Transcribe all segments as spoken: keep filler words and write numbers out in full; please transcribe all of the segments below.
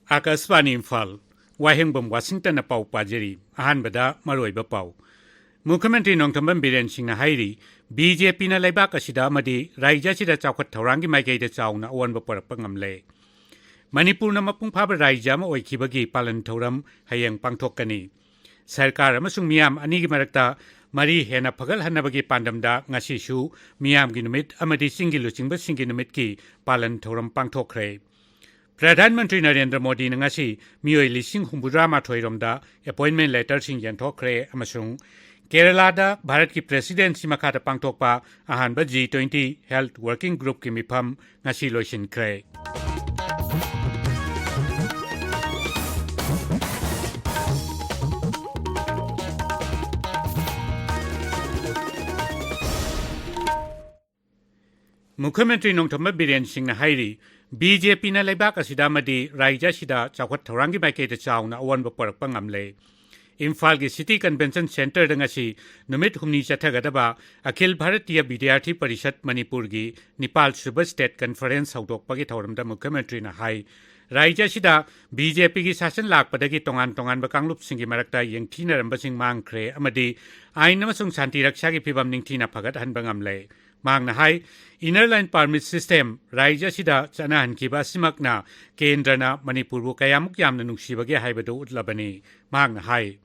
ꯑꯥꯀꯥꯁꯕꯥꯅꯤ ꯏꯝꯐꯥꯜ, ꯋꯥꯍꯦꯡꯕꯝ ꯋꯥꯁꯤꯡꯇꯟꯅ ꯄꯥꯎ ꯄꯥꯖꯔꯤ꯫ ꯑꯍꯥꯟꯕꯗ ꯃꯔꯨꯑꯣꯏꯕ ꯄꯥꯎ꯫ ꯃꯨꯈ꯭ꯌ ꯃꯟꯇ꯭ꯔꯤ ꯅꯣꯡꯊꯣꯝꯕꯝ ꯕꯤꯔꯦꯟ ꯁꯤꯡꯅ ꯍꯥꯏꯔꯤ, ꯕꯤ ꯖꯦ ꯄꯤꯅ ꯂꯩꯕꯥꯛ ꯑꯁꯤꯗ ꯑꯃꯗꯤ ꯔꯥꯖ꯭ꯌ ꯑꯁꯤꯗ ꯆꯥꯎꯈꯠ ꯊꯧꯔꯥꯡꯒꯤ ꯃꯥꯏꯀꯩꯗ ꯆꯥꯎꯅ ꯑꯑꯣꯟꯕ ꯄꯨꯔꯛꯄ ꯉꯝꯂꯦ꯫ ꯃꯅꯤꯄꯨꯔꯅ ꯃꯄꯨꯡ ꯐꯥꯕ ꯔꯥꯖ꯭ꯌ ꯑꯃ ꯑꯣꯏꯈꯤꯕꯒꯤ ꯄꯥꯂꯟ ꯊꯧꯔꯝ ꯍꯌꯦꯡ ꯄꯥꯡꯊꯣꯛꯀꯅꯤ꯫ ꯁꯔꯀꯥꯔ ꯑꯃꯁꯨꯡ ꯃꯤꯌꯥꯝ ꯑꯅꯤꯒꯤ ꯃꯔꯛꯇ ꯃꯔꯤ ꯍꯦꯟꯅ ꯐꯒꯠꯍꯟꯅꯕꯒꯤ ꯄꯥꯟꯗꯝꯗ ꯉꯁꯤꯁꯨ ꯃꯤꯌꯥꯝꯒꯤ ꯅꯨꯃꯤꯠ ꯑꯃꯗꯤ ꯆꯤꯡꯒꯤ ꯂꯨꯆꯤꯡꯕꯁꯤꯡꯒꯤ ꯅꯨꯃꯤꯠꯀꯤ ꯄꯥꯂꯟ ꯊꯧꯔꯝ ꯄꯥꯡꯊꯣꯛꯈ꯭ꯔꯦ꯫ ꯄ꯭ꯔꯙꯥꯟ ꯃꯟꯇ꯭ꯔꯤ ꯅꯔꯦꯟꯗ꯭ꯔ ꯃꯣꯗꯤꯅ ꯉꯁꯤ ꯃꯤꯑꯣꯏ ꯂꯤꯁꯤꯡ ꯍꯨꯝꯐꯨꯇꯔꯥ ꯃꯥꯊꯣꯏ ꯔꯣꯝꯗ ꯑꯦꯄꯣꯏꯟꯃꯦꯟ ꯂꯦꯇꯔꯁꯤꯡ ꯌꯦꯟꯊꯣꯛꯈ꯭ꯔꯦ ꯑꯃꯁꯨꯡ ꯀꯦꯔꯂꯥꯗ ꯚꯥꯔꯠꯀꯤ ꯄ꯭ꯔꯦꯁꯤꯗꯦꯟꯁꯤ ꯃꯈꯥꯗ ꯄꯥꯡꯊꯣꯛꯄ ꯑꯍꯥꯟꯕ ꯖꯤ ꯇ꯭ꯋꯦꯟꯇꯤ ꯍꯦꯜꯊ ꯋꯥꯔꯀꯤꯡ ꯒ꯭ꯔꯨꯞꯀꯤ ꯃꯤꯐꯝ ꯉꯁꯤ ꯂꯣꯏꯁꯤꯟꯈ꯭ꯔꯦ꯫ ꯃꯨꯈ꯭ꯌ ꯃꯟꯇ꯭ꯔꯤ ꯅꯣꯡꯊꯣꯝꯕꯝ ꯕꯤꯔꯦꯟ ꯁꯤꯡꯅ ꯍꯥꯏꯔꯤ, ꯕꯤ ꯖꯦ ꯄꯤꯅ ꯂꯩꯕꯥꯛ ꯑꯁꯤꯗ ꯑꯃꯗꯤ ꯔꯥꯖ꯭ꯌ ꯑꯁꯤꯗ ꯆꯥꯎꯈꯠ ꯊꯧꯔꯥꯡꯒꯤ ꯃꯥꯏꯀꯩꯗ ꯆꯥꯎꯅ ꯑꯑꯣꯟꯕ ꯄꯨꯔꯛꯄ ꯉꯝꯂꯦ꯫ ꯏꯝꯐꯥꯜꯒꯤ ꯁꯤꯇꯤ ꯀꯟꯚꯦꯟꯁꯟ ꯁꯦꯟꯇꯔꯗ ꯉꯁꯤ ꯅꯨꯃꯤꯠ ꯍꯨꯝꯅꯤ ꯆꯠꯊꯒꯗꯕ ꯑꯈꯤꯜ ꯚꯥꯔꯇꯤꯌ ꯕꯤꯗ꯭ꯌꯥꯔꯊꯤ ꯄꯔꯤꯁꯠ ꯃꯅꯤꯄꯨꯔꯒꯤ ꯅꯤꯄꯥꯜ ꯁꯨꯕ ꯁ꯭ꯇꯦꯠ ꯀꯟꯐꯔꯦꯟꯁ ꯍꯧꯗꯣꯛꯄꯒꯤ ꯊꯧꯔꯝꯗ ꯃꯨꯈ꯭ꯌ ꯃꯟꯇ꯭ꯔꯤꯅ ꯍꯥꯏ, ꯔꯥꯖ꯭ꯌ ꯑꯁꯤꯗ ꯕꯤ ꯖꯦ ꯄꯤꯒꯤ ꯁꯥꯁꯟ ꯂꯥꯛꯄꯗꯒꯤ ꯇꯣꯉꯥꯟ ꯇꯣꯉꯥꯟꯕ ꯀꯥꯡꯂꯨꯞꯁꯤꯡꯒꯤ ꯃꯔꯛꯇ ꯌꯦꯡꯊꯤꯅꯔꯝꯕꯁꯤꯡ ꯃꯥꯡꯈ꯭ꯔꯦ ꯑꯃꯗꯤ ꯑꯥꯏꯟ ꯑꯃꯁꯨꯡ ꯁꯥꯟꯇꯤ ꯔꯛꯁꯥꯒꯤ ꯐꯤꯚꯝ ꯅꯤꯡꯊꯤꯅ ꯐꯒꯠꯍꯟꯕ ꯉꯝꯂꯦ꯫ ꯃꯍꯥꯛꯅ ꯍꯥꯏ, ꯏꯅꯔ ꯂꯥꯏꯟ ꯄꯥꯔꯃꯤꯠ ꯁꯤꯁꯇꯦꯝ ꯔꯥꯖ꯭ꯌ ꯑꯁꯤꯗ ꯆꯠꯅꯍꯟꯈꯤꯕ ꯑꯁꯤꯃꯛꯅ ꯀꯦꯟꯗ꯭ꯔꯅ ꯃꯅꯤꯄꯨꯔꯕꯨ ꯀꯌꯥꯃꯨꯛ ꯌꯥꯝꯅ ꯅꯨꯡꯁꯤꯕꯒꯦ ꯍꯥꯏꯕꯗꯨ ꯎꯠꯂꯕꯅꯤ꯫ ꯃꯍꯥꯛꯅ ꯍꯥꯏ,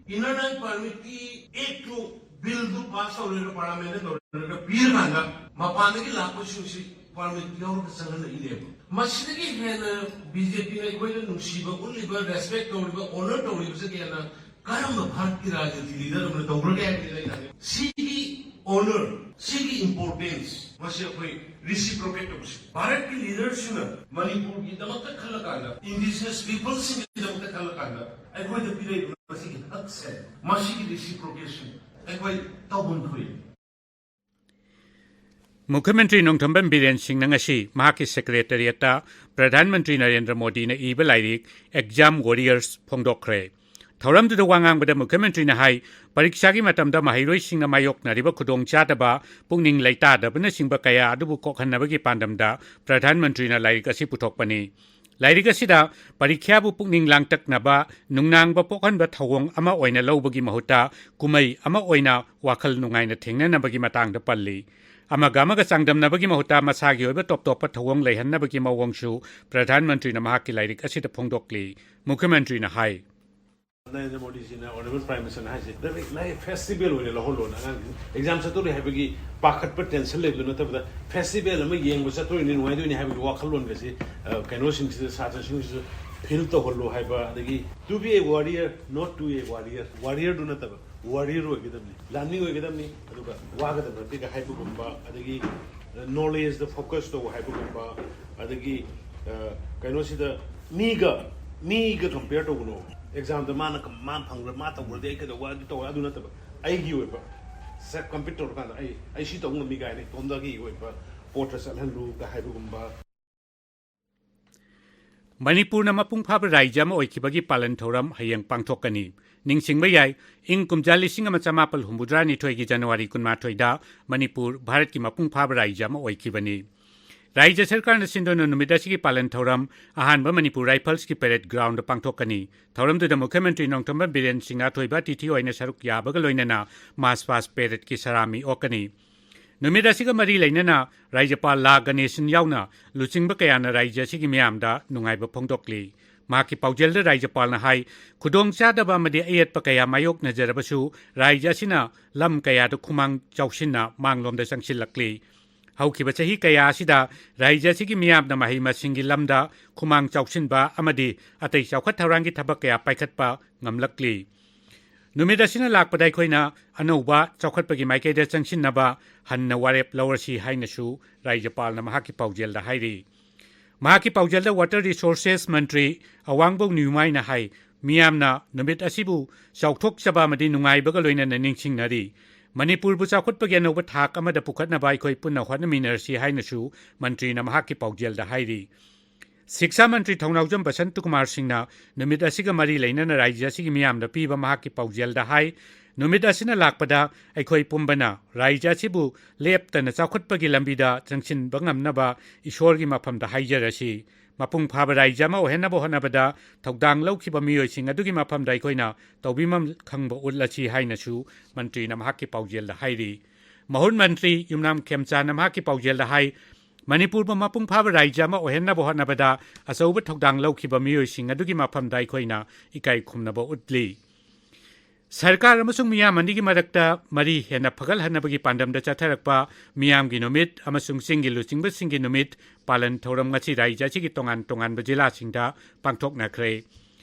ꯏꯅꯔ ꯂꯥꯏꯟ ꯄꯥꯔꯃꯤꯠꯀꯤ ꯑꯦꯛꯇꯨ, ꯕꯤꯜꯗꯨ ꯄꯥꯁ ꯇꯧꯔꯦꯅ ꯄꯥꯔꯂꯤꯌꯥꯃꯦꯟꯗ ꯇꯧꯔꯒ ꯄꯤꯔꯀꯥꯟꯗ ꯃꯄꯥꯟꯗꯒꯤ ꯂꯥꯛꯄꯁꯤꯡꯁꯤ ꯄꯥꯔꯃꯤꯠ ꯌꯥꯎꯔꯒ ꯆꯪꯍꯜꯂꯛꯏꯅꯦꯕ꯫ ꯃꯁꯤꯗꯒꯤ ꯍꯦꯟꯅ ꯕꯤ ꯖꯦ ꯄꯤꯅ ꯑꯩꯈꯣꯏꯗ ꯅꯨꯡꯁꯤꯕ ꯎꯠꯂꯤꯕ, ꯔꯦꯁꯄꯦꯛ ꯇꯧꯔꯤꯕ, ꯑꯣꯅꯔ ꯇꯧꯔꯤꯕꯁꯤꯗꯒꯤ ꯍꯦꯟꯅ ꯀꯔꯝꯕ ꯚꯥꯔꯠꯀꯤ ꯔꯥꯖꯅꯤꯇꯤ ꯂꯤꯗꯔ ꯑꯃꯅ ꯇꯧꯈ꯭ꯔꯒꯦ ꯍꯥꯏꯕꯅꯤꯗ ꯑꯩꯅ ꯍꯥꯏꯅꯤꯡꯕ꯫ ꯁꯤꯒꯤ ꯑꯣꯅꯔ, ꯁꯤꯒꯤ ꯏꯝꯄꯣꯔꯇꯦꯟꯁ, ꯃꯁꯤ ꯑꯩꯈꯣꯏ ꯔꯤꯁꯤꯄ꯭ꯔꯣꯀꯦꯠ ꯇꯧꯁꯤ꯫ ꯚꯥꯔꯠꯀꯤ ꯂꯤꯗꯔꯁꯤꯡꯅ ꯃꯅꯤꯄꯨꯔꯒꯤꯗꯃꯛꯇ ꯈꯜꯂꯀꯥꯟꯗ, ꯏꯟꯗꯤꯖꯤꯅꯁ ꯄꯤꯄꯜꯁꯤꯡꯒꯤꯗꯃꯛꯇ ꯈꯜꯂꯀꯥꯟꯗ ꯑꯩꯈꯣꯏꯗ ꯄꯤꯔꯛꯏꯕ ꯃꯁꯤꯒꯤ ꯍꯛꯁꯦ, ꯃꯁꯤꯒꯤ ꯔꯤꯁꯤꯄ꯭ꯔꯣꯀꯦꯁꯟ ꯑꯩꯈꯣꯏ ꯇꯧꯐꯝ ꯊꯣꯛꯏ꯫ ꯃꯨꯈ꯭ꯌ ꯃꯟꯇ꯭ꯔꯤ ꯅꯣꯡꯊꯣꯝꯕꯝ ꯕꯤꯔꯦꯟ ꯁꯤꯡꯅ ꯉꯁꯤ ꯃꯍꯥꯛꯀꯤ ꯁꯦꯀ꯭ꯔꯦꯇꯔꯤꯌꯦꯠꯇ ꯄ꯭ꯔꯙꯥꯟ ꯃꯟꯇ꯭ꯔꯤ ꯅꯔꯦꯟꯗ꯭ꯔ ꯃꯣꯗꯤꯅ ꯏꯕ ꯂꯥꯏꯔꯤꯛ ꯑꯦꯛꯖꯥꯝ ꯋꯥꯔꯤꯌꯔꯁ ꯐꯣꯡꯗꯣꯛꯈ꯭ꯔꯦ꯫ ꯊꯧꯔꯝꯗꯨꯗ ꯋꯥ ꯉꯥꯡꯕꯗ ꯃꯨꯈ꯭ꯌ ꯃꯟꯇ꯭ꯔꯤꯅ ꯍꯥꯏ, ꯄꯔꯤꯈ꯭ꯌꯥꯒꯤ ꯃꯇꯝꯗ ꯃꯍꯩꯔꯣꯏꯁꯤꯡꯅ ꯃꯥꯌꯣꯛꯅꯔꯤꯕ ꯈꯨꯗꯣꯡꯆꯥꯗꯕ, ꯄꯨꯛꯅꯤꯡ ꯂꯩꯇꯥꯗꯕꯅꯆꯤꯡꯕ ꯀꯌꯥ ꯑꯗꯨꯕꯨ ꯀꯣꯛꯍꯟꯅꯕꯒꯤ ꯄꯥꯟꯗꯝꯗ ꯄ꯭ꯔꯙꯥꯟ ꯃꯟꯇ꯭ꯔꯤꯅ ꯂꯥꯏꯔꯤꯛ ꯑꯁꯤ ꯄꯨꯊꯣꯛꯄꯅꯤ꯫ ꯂꯥꯏꯔꯤꯛ ꯑꯁꯤꯗ ꯄꯔꯤꯈ꯭ꯌꯥꯕꯨ ꯄꯨꯛꯅꯤꯡ ꯂꯥꯡꯇꯛꯅꯕ, ꯅꯨꯡꯅꯥꯡꯕ ꯄꯣꯛꯍꯟꯕ ꯊꯧꯑꯣꯡ ꯑꯃ ꯑꯣꯏꯅ ꯂꯧꯕꯒꯤ ꯃꯍꯨꯠꯇ ꯀꯨꯝꯍꯩ ꯑꯃ ꯑꯣꯏꯅ ꯋꯥꯈꯜ ꯅꯨꯡꯉꯥꯏꯅ ꯊꯦꯡꯅꯅꯕꯒꯤ ꯃꯇꯥꯡꯗ ꯄꯜꯂꯤ꯫ ꯑꯃꯒ ꯑꯃꯒ ꯆꯥꯡꯗꯝꯅꯕꯒꯤ ꯃꯍꯨꯠꯇ ꯃꯁꯥꯒꯤ ꯑꯣꯏꯕ ꯇꯣꯞ ꯇꯣꯞꯄ ꯊꯧꯑꯣꯡ ꯂꯩꯍꯟꯅꯕꯒꯤ ꯃꯑꯣꯡꯁꯨ ꯄ꯭ꯔꯙꯥꯟ ꯃꯟꯇ꯭ꯔꯤꯅ ꯃꯍꯥꯛꯀꯤ ꯂꯥꯏꯔꯤꯛ ꯑꯁꯤꯗ ꯐꯣꯡꯗꯣꯛꯂꯤ꯫ ꯃꯨꯈ꯭ꯌ ꯃꯟꯇ꯭ꯔꯤꯅ ꯍꯥꯏ, ꯅꯔꯦꯟꯗ꯭ꯔ ꯃꯣꯗꯤꯖꯤꯅ, ꯑꯣꯅꯔꯦꯕꯜ ꯄ꯭ꯔꯥꯏꯝ ꯃꯤꯅꯤꯁꯇꯔꯅ ꯍꯥꯏꯁꯦ, ꯂꯥꯏꯔꯤꯛ, ꯂꯥꯏꯔꯤꯛ ꯐꯦꯁꯇꯤꯚꯦꯜ ꯑꯣꯏꯅ ꯂꯧꯍꯜꯂꯣꯅ꯫ ꯑꯉꯥꯡꯁꯤꯡ ꯑꯦꯛꯖꯥꯝ ꯆꯠꯇꯣꯔꯦ ꯍꯥꯏꯕꯒꯤ ꯄꯥꯈꯠꯄ, ꯇꯦꯟꯁꯟ ꯂꯩꯕꯗꯨ ꯅꯠꯇꯕꯗ, ꯐꯦꯁꯇꯤꯚꯦꯜ ꯑꯃ ꯌꯦꯡꯕ ꯆꯠꯇꯣꯔꯤꯅꯤ, ꯅꯨꯡꯉꯥꯏꯗꯣꯏꯅꯤ ꯍꯥꯏꯕꯒꯤ ꯋꯥꯈꯜꯂꯣꯟꯒꯁꯤ, ꯑ, ꯀꯩꯅꯣꯁꯤꯡꯁꯤꯗ, ꯁꯥꯇ꯭ꯔꯁꯤꯡꯁꯤꯁꯨ ꯐꯤꯜ ꯇꯧꯍꯜꯂꯣ ꯍꯥꯏꯕ, ꯑꯗꯒꯤ to be a warrior, not to a warrior, ꯋꯥꯔꯤꯌꯔꯗꯨ ꯅꯠꯇꯕ, ꯋꯥꯔꯤꯌꯔ ꯑꯣꯏꯒꯗꯕꯅꯤ, ꯂꯥꯟꯃꯤ ꯑꯣꯏꯒꯗꯕꯅꯤ, ꯑꯗꯨꯒ ꯋꯥꯒꯗꯕ ꯅꯠꯇꯦꯒ ꯍꯥꯏꯕꯒꯨꯝꯕ, ꯑꯗꯒꯤ, ꯑ, ꯅꯣꯂꯦꯖꯇ ꯐꯣꯀꯁ ꯇꯧ ꯍꯥꯏꯕꯒꯨꯝꯕ, ꯑꯗꯒꯤ, ꯑ, ꯀꯩꯅꯣꯁꯤꯗ ꯃꯤꯒ, ꯃꯤꯒ ꯀꯝꯄꯤꯌꯔ ꯇꯧꯒꯅꯣ꯫ ꯑꯦꯛꯖꯥꯝꯗ ꯃꯥꯅ ꯀꯝ-, ꯃꯥꯅ ꯐꯪꯈ꯭ꯔ, ꯃꯥ ꯇꯧꯈ꯭ꯔꯗꯤ ꯑꯩ ꯀꯩꯗꯧꯕ, ꯑꯗꯨ ꯇꯧꯕ, ꯑꯗꯨ ꯅꯠꯇꯕ, ꯑꯩꯒꯤ ꯑꯣꯏꯕ ꯁꯦꯜꯐ ꯀꯝꯄꯤꯠ ꯇꯧꯔꯀꯥꯟꯗ ꯑꯩ, ꯑꯩ ꯁꯤ ꯇꯧ ꯉꯝꯃꯤ ꯀꯥꯏꯅ ꯏꯇꯣꯝꯗꯒꯤ ꯑꯣꯏꯕ ꯄꯣꯠꯇ ꯆꯠꯍꯜꯂꯨꯒ ꯍꯥꯏꯕꯒꯨꯝꯕ꯫ ꯃꯅꯤꯄꯨꯔꯅ ꯃꯄꯨꯡ ꯐꯥꯕ ꯔꯥꯏꯖ꯭ꯌ ꯑꯃ ꯑꯣꯏꯈꯤꯕꯒꯤ ꯄꯥꯂꯟ ꯊꯧꯔꯝ ꯍꯌꯦꯡ ꯄꯥꯡꯊꯣꯛꯀꯅꯤ꯫ ꯅꯤꯡꯁꯤꯡꯕ ꯌꯥꯏ, ꯏꯪ ꯀꯨꯝꯖꯥ ꯂꯤꯁꯤꯡ ꯑꯃ ꯆꯃꯥꯄꯜ ꯍꯨꯝꯐꯨꯇꯔꯥꯅꯤꯊꯣꯏꯒꯤ ꯖꯅꯋꯥꯔꯤ ꯀꯨꯟꯃꯥꯊꯣꯏꯗ ꯃꯅꯤꯄꯨꯔ ꯚꯥꯔꯠꯀꯤ ꯃꯄꯨꯡ ꯐꯥꯕ ꯔꯥꯏꯖ꯭ꯌ ꯑꯃ ꯑꯣꯏꯈꯤꯕꯅꯤ꯫ ꯔꯥꯏꯖ꯭ꯌ ꯁꯔꯀꯥꯔꯅ ꯁꯤꯟꯗꯨꯅ ꯅꯨꯃꯤꯠ ꯑꯁꯤꯒꯤ ꯄꯥꯂꯟ ꯊꯧꯔꯝ ꯑꯍꯥꯟꯕ ꯃꯅꯤꯄꯨꯔ ꯔꯥꯏꯐꯜꯁꯀꯤ ꯄꯦꯔꯦꯗ ꯒ꯭ꯔꯥꯎꯟꯗ ꯄꯥꯡꯊꯣꯛꯀꯅꯤ꯫ ꯊꯧꯔꯝꯗꯨꯗ ꯃꯨꯈ꯭ꯌ ꯃꯟꯇ꯭ꯔꯤ ꯅꯣꯡꯊꯣꯝꯕꯝ ꯕꯤꯔꯦꯟ ꯁꯤꯡꯍ ꯑꯊꯣꯏꯕ ꯑꯇꯤꯊꯤ ꯑꯣꯏꯅ ꯁꯔꯨꯛ ꯌꯥꯕꯒ ꯂꯣꯏꯅꯅ ꯃꯥꯔꯆ ꯄꯥꯁ ꯄꯦꯔꯦꯗꯀꯤ ꯁꯔꯥꯃꯤ ꯑꯣꯛꯀꯅꯤ꯫ ꯅꯨꯃꯤꯠ ꯑꯁꯤꯒ ꯃꯔꯤ ꯂꯩꯅꯅ ꯔꯥꯏꯖ꯭ꯌꯄꯥꯜ ꯂꯥ ꯒꯅꯦꯁꯟ ꯌꯥꯎꯅ ꯂꯨꯆꯤꯡꯕ ꯀꯌꯥꯅ ꯔꯥꯏꯖ꯭ꯌ ꯑꯁꯤꯒꯤ ꯃꯤꯌꯥꯝꯗ ꯅꯨꯡꯉꯥꯏꯕ ꯐꯣꯡꯗꯣꯛꯂꯤ꯫ ꯃꯍꯥꯛꯀꯤ ꯄꯥꯎꯖꯦꯜꯗ ꯔꯥꯏꯖ꯭ꯌꯄꯥꯜꯅ ꯍꯥꯏ, ꯈꯨꯗꯣꯡꯆꯥꯗꯕ ꯑꯃꯗꯤ ꯑꯌꯦꯠꯄ ꯀꯌꯥ ꯃꯥꯌꯣꯛꯅꯖꯔꯕꯁꯨ ꯔꯥꯏꯖ꯭ꯌ ꯑꯁꯤꯅ ꯂꯝ ꯀꯌꯥꯗ ꯈꯨꯃꯥꯡ ꯆꯥꯎꯁꯤꯟꯅ ꯃꯥꯡꯂꯣꯝꯗ ꯆꯪꯁꯤꯜꯂꯛꯂꯤ꯫ ꯍꯧꯈꯤꯕ ꯆꯍꯤ ꯀꯌꯥ ꯑꯁꯤꯗ ꯔꯥꯏꯖ꯭ꯌ ꯑꯁꯤꯒꯤ ꯃꯤꯌꯥꯝꯅ ꯃꯍꯩ ꯃꯁꯤꯡꯒꯤ ꯂꯝꯗ ꯈꯨꯃꯥꯡ ꯆꯥꯎꯁꯤꯟꯕ ꯑꯃꯗꯤ ꯑꯇꯩ ꯆꯥꯎꯈꯠ ꯊꯧꯔꯥꯡꯒꯤ ꯊꯕꯛ ꯀꯌꯥ ꯄꯥꯏꯈꯠꯄ ꯉꯝꯂꯛꯂꯤ꯫ ꯅꯨꯃꯤꯠ ꯑꯁꯤꯅ ꯂꯥꯛꯄꯗ ꯑꯩꯈꯣꯏꯅ ꯑꯅꯧꯕ ꯆꯥꯎꯈꯠꯄꯒꯤ ꯃꯥꯏꯀꯩꯗ ꯆꯪꯁꯤꯟꯅꯕ ꯍꯟꯅ ꯋꯥꯔꯦꯞ ꯂꯧꯔꯁꯤ ꯍꯥꯏꯅꯁꯨ ꯔꯥꯏꯖ꯭ꯌꯄꯥꯜꯅ ꯃꯍꯥꯛꯀꯤ ꯄꯥꯎꯖꯦꯜꯗ ꯍꯥꯏꯔꯤ꯫ ꯃꯍꯥꯛꯀꯤ ꯄꯥꯎꯖꯦꯜꯗ ꯋꯥꯇꯔ ꯔꯤꯁꯣꯔꯁꯦꯁ ꯃꯟꯇ꯭ꯔꯤ ꯑꯋꯥꯡꯕꯧ ꯅ꯭ꯌꯨꯃꯥꯏꯅ ꯍꯥꯏ, ꯃꯤꯌꯥꯝꯅ ꯅꯨꯃꯤꯠ ꯑꯁꯤꯕꯨ ꯆꯥꯎꯊꯣꯛꯆꯕ ꯑꯃꯗꯤ ꯅꯨꯡꯉꯥꯏꯕꯒ ꯂꯣꯏꯅꯅ ꯅꯤꯡꯁꯤꯡꯅꯔꯤ꯫ ꯃꯅꯤꯄꯨꯔꯕꯨ ꯆꯥꯎꯈꯠꯄꯒꯤ ꯑꯅꯧꯕ ꯊꯥꯛ ꯑꯃꯗ ꯄꯨꯈꯠꯅꯕ ꯑꯩꯈꯣꯏ ꯄꯨꯟꯅ ꯍꯣꯠꯅꯃꯤꯟꯅꯔꯁꯤ ꯍꯥꯏꯅꯁꯨ ꯃꯟꯇ꯭ꯔꯤꯅ ꯃꯍꯥꯛꯀꯤ ꯄꯥꯎꯖꯦꯜꯗ ꯍꯥꯏꯔꯤ꯫ ꯁꯤꯛꯁꯥ ꯃꯟꯇ꯭ꯔꯤ ꯊꯧꯅꯥꯎꯖꯝ ꯕꯁꯟꯇ ꯀꯨꯃꯥꯔ ꯁꯤꯡꯅ ꯅꯨꯃꯤꯠ ꯑꯁꯤꯒ ꯃꯔꯤ ꯂꯩꯅꯅ ꯔꯥꯏꯖ꯭ꯌ ꯑꯁꯤꯒꯤ ꯃꯤꯌꯥꯝꯗ ꯄꯤꯕ ꯃꯍꯥꯛꯀꯤ ꯄꯥꯎꯖꯦꯜꯗ ꯍꯥꯏ, ꯅꯨꯃꯤꯠ ꯑꯁꯤꯅ ꯂꯥꯛꯄꯗ ꯑꯩꯈꯣꯏ ꯄꯨꯝꯕꯅ ꯔꯥꯏꯖ꯭ꯌ ꯑꯁꯤꯕꯨ ꯂꯦꯞꯇꯅ ꯆꯥꯎꯈꯠꯄꯒꯤ ꯂꯝꯕꯤꯗ ꯆꯪꯁꯤꯟꯕ ꯉꯝꯅꯕ ꯏꯁꯣꯔꯒꯤ ꯃꯐꯝꯗ ꯍꯥꯏꯖꯔꯁꯤ꯫ ꯃꯄꯨꯡ ꯐꯥꯕ ꯔꯥꯏꯖ꯭ꯌ ꯑꯃ ꯑꯣꯏꯍꯟꯅꯕ ꯍꯣꯠꯅꯕꯗ ꯊꯧꯗꯥꯡ ꯂꯧꯈꯤꯕ ꯃꯤꯑꯣꯏꯁꯤꯡ ꯑꯗꯨꯒꯤ ꯃꯐꯝꯗ ꯑꯩꯈꯣꯏꯅ ꯇꯧꯕꯤꯐꯝ ꯈꯪꯕ ꯎꯠꯂꯁꯤ ꯍꯥꯏꯅꯁꯨ ꯃꯟꯇ꯭ꯔꯤꯅ ꯃꯍꯥꯛꯀꯤ ꯄꯥꯎꯖꯦꯜꯗ ꯍꯥꯏꯔꯤ꯫ ꯃꯍꯨꯠ ꯃꯟꯇ꯭ꯔꯤ ꯌꯨꯝꯅꯥꯝ ꯈꯦꯝꯆꯥꯟꯅ ꯃꯍꯥꯛꯀꯤ ꯄꯥꯎꯖꯦꯜꯗ ꯍꯥꯏ, ꯃꯅꯤꯄꯨꯔꯕꯨ ꯃꯄꯨꯡ ꯐꯥꯕ ꯔꯥꯏꯖ꯭ꯌ ꯑꯃ ꯑꯣꯏꯍꯟꯅꯕ ꯍꯣꯠꯅꯕꯗ ꯑꯆꯧꯕ ꯊꯧꯗꯥꯡ ꯂꯧꯈꯤꯕ ꯃꯤꯑꯣꯏꯁꯤꯡ ꯑꯗꯨꯒꯤ ꯃꯐꯝꯗ ꯑꯩꯈꯣꯏꯅ ꯏꯀꯥꯏ ꯈꯨꯝꯅꯕ ꯎꯠꯂꯤ꯫ ꯁꯔꯀꯥꯔ ꯑꯃꯁꯨꯡ ꯃꯤꯌꯥꯝ ꯑꯅꯤꯒꯤ ꯃꯔꯛꯇ ꯃꯔꯤ ꯍꯦꯟꯅ ꯐꯒꯠꯍꯟꯅꯕꯒꯤ ꯄꯥꯟꯗꯝꯗ ꯆꯠꯊꯔꯛꯄ ꯃꯤꯌꯥꯝꯒꯤ ꯅꯨꯃꯤꯠ ꯑꯃꯁꯨꯡ ꯆꯤꯡꯒꯤ ꯂꯨꯆꯤꯡꯕꯁꯤꯡꯒꯤ ꯅꯨꯃꯤꯠ ꯄꯥꯂꯟ ꯊꯧꯔꯝ ꯉꯁꯤ ꯔꯥꯏꯖ꯭ꯌ ꯑꯁꯤꯒꯤ ꯇꯣꯉꯥꯟ ꯇꯣꯉꯥꯟꯕ ꯖꯤꯂꯥꯁꯤꯡꯗ ꯄꯥꯡꯊꯣꯛꯅꯈ꯭ꯔꯦ꯫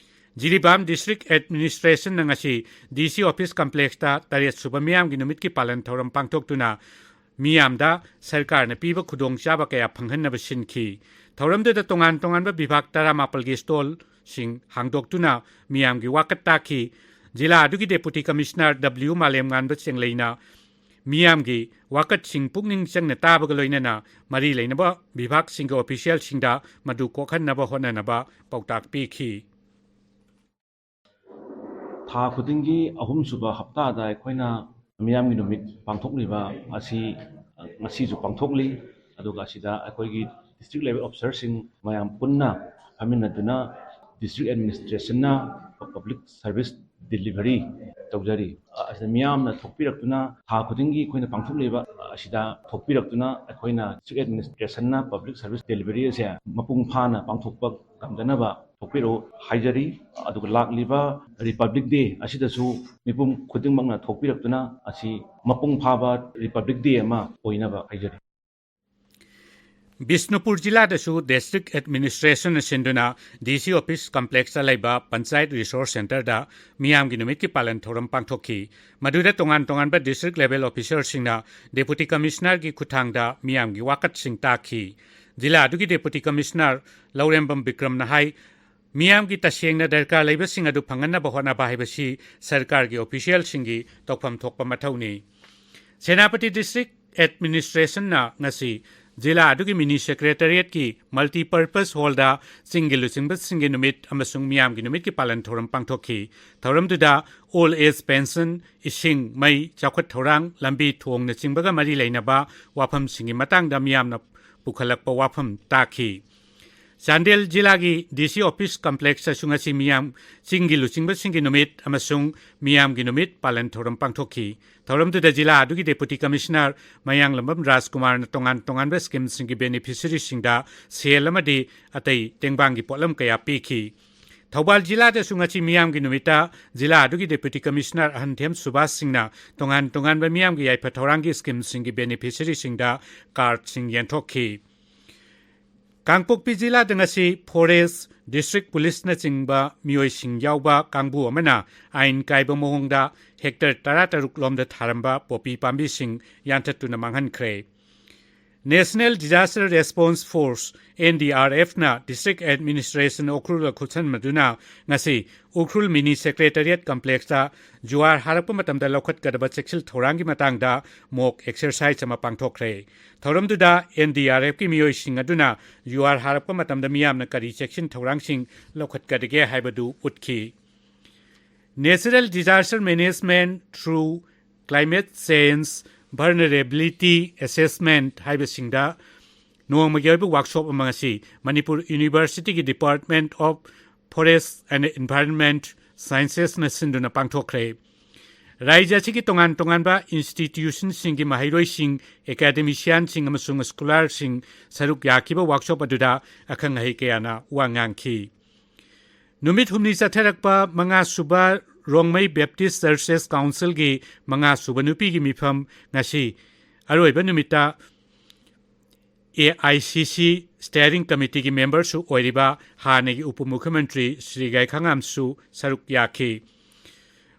ꯖꯤꯔꯤꯕꯥꯝ ꯗꯤꯁꯇ꯭ꯔꯤꯛ ꯑꯦꯗꯃꯤꯅꯤꯁꯇ꯭ꯔꯦꯁꯟꯅ ꯉꯁꯤ ꯗꯤ ꯁꯤ ꯑꯣꯐꯤꯁ ꯀꯝꯄ꯭ꯂꯦꯛꯁꯇ ꯇꯔꯦꯠ ꯁꯨꯕ ꯃꯤꯌꯥꯝꯒꯤ ꯅꯨꯃꯤꯠꯀꯤ ꯄꯥꯂꯟ ꯊꯧꯔꯝ ꯄꯥꯡꯊꯣꯛꯇꯨꯅ ꯃꯤꯌꯥꯝꯗ ꯁꯔꯀꯥꯔꯅ ꯄꯤꯕ ꯈꯨꯗꯣꯡꯆꯥꯕ ꯀꯌꯥ ꯐꯪꯍꯟꯅꯕ ꯁꯤꯟꯈꯤ꯫ ꯊꯧꯔꯝꯗꯨꯗ ꯇꯣꯉꯥꯟ ꯇꯣꯉꯥꯟꯕ ꯕꯤꯚꯥꯒ ꯇꯔꯥꯃꯥꯄꯜꯒꯤ ꯁ꯭ꯇꯣꯜꯁꯤꯡ ꯍꯥꯡꯗꯣꯛꯇꯨꯅ ꯃꯤꯌꯥꯝꯒꯤ ꯋꯥꯀꯠ ꯇꯥꯈꯤ꯫ ꯖꯤꯂꯥ ꯑꯗꯨꯒꯤ ꯗꯦꯄꯨꯇꯤ ꯀꯃꯤꯁꯅꯔ ꯗꯕ꯭ꯂꯤꯎ ꯃꯥꯂꯦꯝꯉꯥꯟꯕ ꯆꯦꯡꯂꯩꯅ ꯃꯤꯌꯥꯝꯒꯤ ꯋꯥꯀꯠꯁꯤꯡ ꯄꯨꯛꯅꯤꯡ ꯆꯪꯅ ꯇꯥꯕꯒ ꯂꯣꯏꯅꯅ ꯃꯔꯤ ꯂꯩꯅꯕ ꯕꯤꯚꯥꯒꯁꯤꯡꯒꯤ ꯑꯣꯐꯤꯁꯤꯌꯦꯜꯁꯤꯡꯗ ꯃꯗꯨ ꯀꯣꯛꯍꯟꯅꯕ ꯍꯣꯠꯅꯅꯕ ꯄꯥꯎꯇꯥꯛ ꯄꯤꯈꯤ꯫ ꯊꯥ ꯈꯨꯗꯤꯡꯒꯤ ꯑꯍꯨꯝꯁꯨꯕ ꯍꯞꯇꯥꯗ ꯑꯩꯈꯣꯏꯅ ꯃꯤꯌꯥꯝꯒꯤ ꯅꯨꯃꯤꯠ ꯄꯥꯡꯊꯣꯛꯂꯤꯕ ꯑꯁꯤ, ꯑ, ꯉꯁꯤꯁꯨ ꯄꯥꯡꯊꯣꯛꯂꯤ꯫ ꯑꯗꯨꯒ ꯑꯁꯤꯗ ꯑꯩꯈꯣꯏꯒꯤ ꯗꯤꯁꯇ꯭ꯔꯤꯛ ꯂꯦꯚꯦꯜ ꯑꯣꯐꯤꯁꯥꯔꯁꯤꯡ ꯃꯌꯥꯝ ꯄꯨꯟꯅ ꯐꯝꯃꯤꯟꯅꯗꯨꯅ ꯗꯤꯁꯇ꯭ꯔꯤꯛ ꯑꯦꯗꯃꯤꯅꯤꯁꯇ꯭ꯔꯦꯁꯟꯅ ꯄꯕ꯭ꯂꯤꯛ ꯁꯔꯚꯤꯁ ꯗꯤꯂꯤꯚꯔꯤ ꯇꯧꯖꯔꯤ꯫ ꯑ, ꯑꯁꯤꯗ ꯃꯤꯌꯥꯝꯅ ꯊꯣꯛꯄꯤꯔꯛꯇꯨꯅ ꯊꯥ ꯈꯨꯗꯤꯡꯒꯤ ꯑꯩꯈꯣꯏꯅ ꯄꯥꯡꯊꯣꯛꯂꯤꯕ ꯑꯁꯤꯗ ꯊꯣꯛꯄꯤꯔꯛꯇꯨꯅ ꯑꯩꯈꯣꯏꯅ ꯗꯤꯁꯇ꯭ꯔꯤꯛ ꯑꯦꯗꯃꯤꯅꯤꯁꯇ꯭ꯔꯦꯁꯟꯅ ꯄꯕ꯭ꯂꯤꯛ ꯁꯔꯚꯤꯁ ꯗꯤꯂꯤꯚꯔꯤ ꯑꯁꯦ ꯃꯄꯨꯡ ꯐꯥꯅ ꯄꯥꯡꯊꯣꯛꯄ ꯉꯝꯗꯅꯕ ꯊꯣꯛꯄꯤꯔꯛꯎ ꯍꯥꯏꯖꯔꯤ꯫ ꯑꯗꯨꯒ ꯂꯥꯛꯂꯤꯕ ꯔꯤꯄꯕ꯭ꯂꯤꯛ ꯗꯦ ꯑꯁꯤꯗꯁꯨ ꯃꯤꯄꯨꯝ ꯈꯨꯗꯤꯡꯃꯛꯅ ꯊꯣꯛꯄꯤꯔꯛꯇꯨꯅ ꯑꯁꯤ ꯃꯄꯨꯡ ꯐꯥꯕ ꯔꯤꯄꯕ꯭ꯂꯤꯛ ꯗꯦ ꯑꯃ ꯑꯣꯏꯅꯕ ꯍꯥꯏꯖꯔꯤ꯫ ꯕꯤꯁꯅꯨꯄꯨꯔ ꯖꯤꯂꯥꯗꯁꯨ ꯗꯤꯁꯇ꯭ꯔꯤꯛ ꯑꯦꯗꯃꯤꯅꯤꯁꯇ꯭ꯔꯦꯁꯟꯅ ꯁꯤꯟꯗꯨꯅ ꯗꯤ ꯁꯤ ꯑꯣꯐꯤꯁ ꯀꯝꯄ꯭ꯂꯦꯛꯁꯇ ꯂꯩꯕ ꯄꯟꯆꯥꯌꯠ ꯔꯤꯁꯣꯔꯁ ꯁꯦꯟꯇꯔꯗ ꯃꯤꯌꯥꯝꯒꯤ ꯅꯨꯃꯤꯠꯀꯤ ꯄꯥꯂꯟ ꯊꯧꯔꯝ ꯄꯥꯡꯊꯣꯛꯈꯤ꯫ ꯃꯗꯨꯗ ꯇꯣꯉꯥꯟ ꯇꯣꯉꯥꯟꯕ ꯗꯤꯁꯇ꯭ꯔꯤꯛ ꯂꯦꯚꯦꯜ ꯑꯣꯐꯤꯁꯥꯔꯁꯤꯡꯅ ꯗꯦꯄꯨꯇꯤ ꯀꯃꯤꯁꯅꯔꯒꯤ ꯈꯨꯠꯊꯥꯡꯗ ꯃꯤꯌꯥꯝꯒꯤ ꯋꯥꯀꯠꯁꯤꯡ ꯇꯥꯈꯤ꯫ ꯖꯤꯂꯥ ꯑꯗꯨꯒꯤ ꯗꯦꯄꯨꯇꯤ ꯀꯃꯤꯁꯅꯔ ꯂꯧꯔꯦꯝꯕꯝ ꯕꯤꯀ꯭ꯔꯝꯅ ꯍꯥꯏ, ꯃꯤꯌꯥꯝꯒꯤ ꯇꯁꯦꯡꯅ ꯗꯔꯀꯥꯔ ꯂꯩꯕꯁꯤꯡ ꯑꯗꯨ ꯐꯪꯍꯟꯅꯕ ꯍꯣꯠꯅꯕ ꯍꯥꯏꯕꯁꯤ ꯁꯔꯀꯥꯔꯒꯤ ꯑꯣꯐꯤꯁꯤꯌꯦꯜꯁꯤꯡꯒꯤ ꯇꯧꯐꯝ ꯊꯣꯛꯄ ꯃꯊꯧꯅꯤ꯫ ꯁꯦꯅꯥꯄꯇꯤ ꯗꯤꯁꯇ꯭ꯔꯤꯛ ꯑꯦꯗꯃꯤꯅꯤꯁꯇ꯭ꯔꯦꯁꯟꯅ ꯉꯁꯤ ꯖꯤꯂꯥ ꯑꯗꯨꯒꯤ ꯃꯤꯅꯤ ꯁꯦꯀ꯭ꯔꯦꯇꯔꯤꯌꯦꯠꯀꯤ ꯃꯜꯇꯤꯄꯔꯄꯁ ꯍꯣꯜꯗ ꯆꯤꯡꯒꯤ ꯂꯨꯆꯤꯡꯕꯁꯤꯡꯒꯤ ꯅꯨꯃꯤꯠ ꯑꯃꯁꯨꯡ ꯃꯤꯌꯥꯝꯒꯤ ꯅꯨꯃꯤꯠꯀꯤ ꯄꯥꯂꯟ ꯊꯧꯔꯝ ꯄꯥꯡꯊꯣꯛꯈꯤ꯫ ꯊꯧꯔꯝꯗꯨꯗ ꯑꯣꯜ ꯑꯦꯖ ꯄꯦꯟꯁꯟ, ꯏꯁꯤꯡ, ꯃꯩ, ꯆꯥꯎꯈꯠ ꯊꯧꯔꯥꯡ, ꯂꯝꯕꯤ ꯊꯣꯡꯅꯆꯤꯡꯕꯒ ꯃꯔꯤ ꯂꯩꯅꯕ ꯋꯥꯐꯝꯁꯤꯡꯒꯤ ꯃꯇꯥꯡꯗ ꯃꯤꯌꯥꯝꯅ ꯄꯨꯈꯠꯂꯛꯄ ꯋꯥꯐꯝ ꯇꯥꯈꯤ꯫ ꯆꯥꯟꯗꯦꯜ ꯖꯤꯂꯥꯒꯤ ꯗꯤ ꯁꯤ ꯑꯣꯐꯤꯁ ꯀꯝꯄ꯭ꯂꯦꯛꯁꯇꯁꯨ ꯉꯁꯤ ꯃꯤꯌꯥꯝ ꯆꯤꯡꯒꯤ ꯂꯨꯆꯤꯡꯕꯁꯤꯡꯒꯤ ꯅꯨꯃꯤꯠ ꯑꯃꯁꯨꯡ ꯃꯤꯌꯥꯝꯒꯤ ꯅꯨꯃꯤꯠ ꯄꯥꯂꯟ ꯊꯧꯔꯝ ꯄꯥꯡꯊꯣꯛꯈꯤ꯫ ꯊꯧꯔꯝꯗꯨꯗ ꯖꯤꯂꯥ ꯑꯗꯨꯒꯤ ꯗꯦꯄꯨꯇꯤ ꯀꯃꯤꯁꯅꯔ ꯃꯌꯥꯡꯂꯝꯕꯝ ꯔꯥꯖꯀꯨꯃꯥꯔꯅ ꯇꯣꯉꯥꯟ ꯇꯣꯉꯥꯟꯕ ꯁ꯭ꯀꯤꯝꯁꯤꯡꯒꯤ ꯕꯦꯅꯤꯐꯤꯁꯔꯤꯁꯤꯡꯗ ꯁꯦꯜ ꯑꯃꯗꯤ ꯑꯇꯩ ꯇꯦꯡꯕꯥꯡꯒꯤ ꯄꯣꯠꯂꯝ ꯀꯌꯥ ꯄꯤꯈꯤ꯫ ꯊꯧꯕꯥꯜ ꯖꯤꯂꯥꯗꯁꯨ ꯉꯁꯤ ꯃꯤꯌꯥꯝꯒꯤ ꯅꯨꯃꯤꯠꯇ ꯖꯤꯂꯥ ꯑꯗꯨꯒꯤ ꯗꯦꯄꯨꯇꯤ ꯀꯃꯤꯁꯅꯔ ꯑꯍꯟꯊꯦꯝ ꯁꯨꯕꯥꯁ ꯁꯤꯡꯅ ꯇꯣꯉꯥꯟ ꯇꯣꯉꯥꯟꯕ ꯃꯤꯌꯥꯝꯒꯤ ꯌꯥꯏꯐ ꯊꯧꯔꯥꯡꯒꯤ ꯁ꯭ꯀꯤꯝꯁꯤꯡꯒꯤ ꯕꯦꯅꯤꯐꯤꯁꯔꯤꯁꯤꯡꯗ ꯀꯥꯔꯗꯁꯤꯡ ꯌꯦꯟꯊꯣꯛꯈꯤ꯫ ꯀꯥꯡꯄꯣꯛꯄꯤ ꯖꯤꯂꯥꯗ ꯉꯁꯤ ꯐꯣꯔꯦꯁ, ꯗꯤꯁꯇ꯭ꯔꯤꯛ ꯄꯨꯂꯤꯁꯅꯆꯤꯡꯕ ꯃꯤꯑꯣꯏꯁꯤꯡ ꯌꯥꯎꯕ ꯀꯥꯡꯕꯨ ꯑꯃꯅ ꯑꯥꯏꯟ ꯀꯥꯏꯕ ꯃꯑꯣꯡꯗ ꯍꯦꯛꯇꯔ ꯇꯔꯥꯇꯔꯨꯛ ꯂꯣꯝꯗ ꯊꯥꯔꯝꯕ ꯄꯣꯄꯤ ꯄꯥꯝꯕꯤꯁꯤꯡ ꯌꯥꯟꯊꯠꯇꯨꯅ ꯃꯥꯡꯍꯟꯈ꯭ꯔꯦ꯫ National Disaster Response Force, NDRFꯅ District Administration ꯎꯈ꯭ꯔꯨꯜꯒ ꯈꯨꯠꯁꯝꯅꯗꯨꯅ ꯉꯁꯤ ꯎꯈ꯭ꯔꯨꯜ ꯃꯤꯅꯤ ꯁꯦꯀ꯭ꯔꯦꯇꯔꯤꯌꯦꯠ ꯀꯝꯄ꯭ꯂꯦꯛꯁꯇ ꯖꯨꯋꯥꯔ ꯍꯥꯔꯛꯄ ꯃꯇꯝꯗ ꯂꯧꯈꯠꯀꯗꯕ ꯆꯦꯛꯁꯤꯜ ꯊꯧꯔꯥꯡꯒꯤ ꯃꯇꯥꯡꯗ ꯃꯣꯛ ꯑꯦꯛꯁꯔꯁꯥꯏꯖ ꯑꯃ ꯄꯥꯡꯊꯣꯛꯈ꯭ꯔꯦ꯫ ꯊꯧꯔꯝꯗꯨꯗ NDRFꯀꯤ ꯃꯤꯑꯣꯏꯁꯤꯡ ꯑꯗꯨꯅ ꯖꯨꯋꯥꯔ ꯍꯥꯔꯛꯄ ꯃꯇꯝꯗ ꯃꯤꯌꯥꯝꯅ ꯀꯔꯤ ꯆꯦꯛꯁꯤꯟ ꯊꯧꯔꯥꯡꯁꯤꯡ ꯂꯧꯈꯠꯀꯗꯒꯦ ꯍꯥꯏꯕꯗꯨ ꯎꯠꯈꯤ꯫ Natural Disaster Management through Climate Change Vulnerability Assessment ꯍꯥꯏꯕꯁꯤꯡꯗ ꯅꯣꯡꯃꯒꯤ ꯑꯣꯏꯕ ꯋꯥꯔꯛꯁꯣꯞ ꯑꯃ ꯉꯁꯤ ꯃꯅꯤꯄꯨꯔ ꯌꯨꯅꯤꯚꯔꯁꯤꯇꯤꯒꯤ Department of Forest and Environment Sciencesꯅ ꯁꯤꯟꯗꯨꯅ ꯄꯥꯡꯊꯣꯛꯈ꯭ꯔꯦ꯫ ꯔꯥꯖ꯭ꯌ ꯑꯁꯤꯒꯤ ꯇꯣꯉꯥꯟ ꯇꯣꯉꯥꯟꯕ ꯏꯟꯁꯇꯤꯇ꯭ꯌꯨꯁꯟꯁꯤꯡꯒꯤ ꯃꯍꯩꯔꯣꯏꯁꯤꯡ, ꯑꯦꯀꯥꯗꯦꯃꯤꯁꯤꯌꯥꯟꯁꯤꯡ ꯑꯃꯁꯨꯡ ꯁ꯭ꯀꯣꯂꯥꯔꯁꯤꯡ ꯁꯔꯨꯛ ꯌꯥꯈꯤꯕ ꯋꯥꯔꯛꯁꯣꯞ ꯑꯗꯨꯗ ꯑꯈꯪ ꯑꯍꯩ ꯀꯌꯥꯅ ꯋꯥ ꯉꯥꯡꯈꯤ꯫ ꯅꯨꯃꯤꯠ ꯍꯨꯝꯅꯤ ꯆꯠꯊꯔꯛꯄ ꯃꯉꯥ ꯁꯨꯕ ꯔꯣꯡꯃꯩ ꯕꯦꯞꯇꯤꯁ ꯆꯔꯆꯦꯁ ꯀꯥꯎꯟꯁꯤꯜꯒꯤ ꯃꯉꯥ ꯁꯨꯕ ꯅꯨꯄꯤꯒꯤ ꯃꯤꯐꯝ ꯉꯁꯤ ꯑꯔꯣꯏꯕ ꯅꯨꯃꯤꯠꯇ AICC ꯁ꯭ꯇꯤꯌꯔꯤꯡ ꯀꯃꯤꯇꯤꯒꯤ ꯃꯦꯝꯕꯔꯁꯨ ꯑꯣꯏꯔꯤꯕ ꯍꯥꯟꯅꯒꯤ ꯎꯄ ꯃꯨꯈ꯭ꯌꯃꯟꯇ꯭ꯔꯤ ꯁ꯭ꯔꯤ ꯒꯥꯏꯈꯥꯉꯥꯝꯁꯨ ꯁꯔꯨꯛ ꯌꯥꯈꯤ꯫